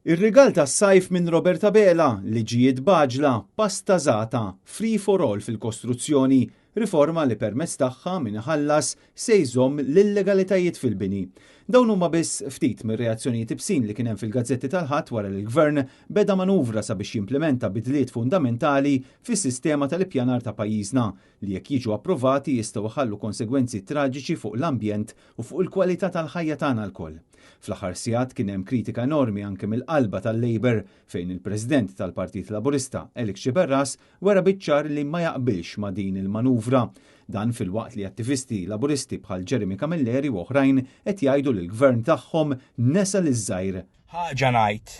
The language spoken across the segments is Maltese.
Ir-rigal tas-sajf minn Robert Abela, liġijiet b'għaġla, pasta żgħata, free for all fil-kostruzzjoni, riforma li permezz tagħha min iħallas se jżomm l-illegalitajiet fil-bini. Dawn huma biss ftit mir-reazzjonijiet ibsin li kien hemm fil-gazzetti tal-Ħadd wara li l-Gvern beda manuvra sabiex jimplimenta bidliet fundamentali fis-sistema tal-ippjanar ta' pajjiżna li jekk jiġu approvati jistgħu jħallu konsegwenzi traġiċi fuq l-ambjent u fuq il-kwalità tal-ħajja tagħna lkoll. Fl-aħħar sigħat kien hemm kritika enormi anke mill-qalba tal-Labour fejn il-President tal-Partit Laburista Alex Sciberras wera biċ-ċar li ma jaqbilx ma' din il-manuvra. Dan filwaqt li attivisti Laburisti bħal Jeremy Camilleri u oħrajn qed jgħidu li l-Gvern tagħhom nesa liż-żgħir. Ħaġa ngħid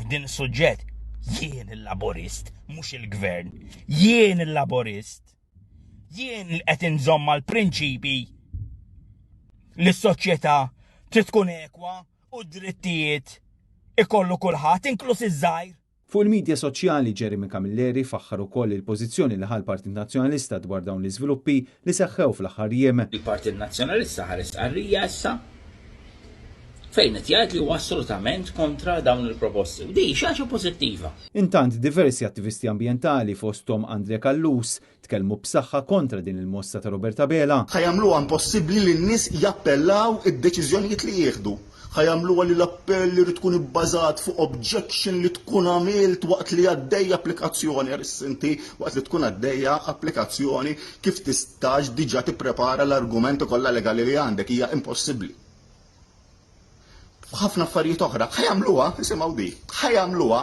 f'din is-suġġett jien il-Laburist, mhux il-Gvern. Jien il-Laburist. Jien li qed inżomm mal-prinċipi li s-soċjetà trid tkun ekwa u d-drittijiet ikollu kulħadd inkluż iż-żgħir. Fuq il-midja soċjali Jeremy Camilleri faħħar ukoll il-pożizzjoni li ħa l-Partit Nazzjonalista dwar dawn l-iżviluppi li seħħew fl-aħħar jiem. Il-Partit Nazzjonalista ħareġ stqarrija issa fejn qed jgħid li huwa assolutament kontra dawn il-proposti. U di xi ħaġa pożittiva. Intant diversi attivisti ambjentali fosthom Andre Callus tkellmu b'saħħa kontra din il-mossa ta' Robert Abela. Ħa jagħmluha impossibbli li n-nies jappellaw id-deċiżjonijiet li jieħdu. Ħa jagħmluha li l-appell irid ikun ibbażat fuq objection li tkun għamilt waqt li għaddejja applikazzjoni. Aris inti waqt li tkun għaddejja applikazzjoni kif tistax diġà tipprepara l-argumenti kollha legali li għandek hija impossibbli. F'ħafna affarijiet oħra ħa jagħmluha, isimgħu di, ħa jagħmluha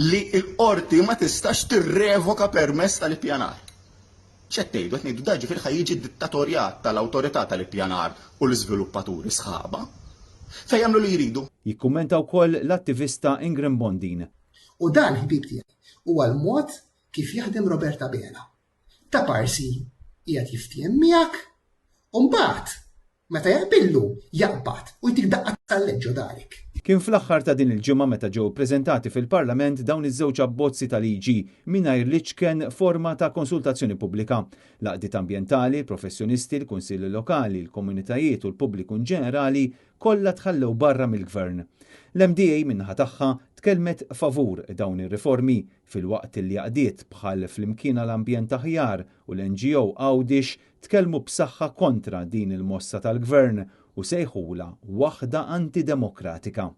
li l-qorti ma tistax tirrevoka permess tal-ippjanar. X'qed tgħidu? Qed ngħidu da ġifieri ħa jiġi dittatorjat tal-awtorità tal-ippjanar u l-iżviluppaturi sħabha fejn jagħmlu li jridu. Jikkummenta wkoll l-attivista Ingrim Bondin. U dan, ħbieb tiegħi, huwa l-mod kif jaħdem Robert Abela. Ta' parsi qiegħed jiftiehem miegħek u mbagħad meta jaqbillu jaqbad u jtik daqqa tal-leġġo darek. Kien fl-aħħar ta' din il-ġimgħa meta ġew ippreżentati fil-Parlament dawn iż-żewġ abbozzi ta' liġi mingħajr l-iċken forma ta' konsultazzjoni pubblika. L-għaqdiet ambjentali, il-professjonisti, il-kunsilli lokali, il-komunitajiet u l-pubbliku inġenerali kollha tħallew barra mill-Gvern. L-MDA min-naħa tagħha tkellmet favur dawn ir-riformi filwaqt li għaqdiet bħal Flimkien għal Ambjent Aħjar u l-NGO Għawdix tkellmu b'saħħa kontra din il-mossa tal-Gvern u sejħulha waħda antidemokratika.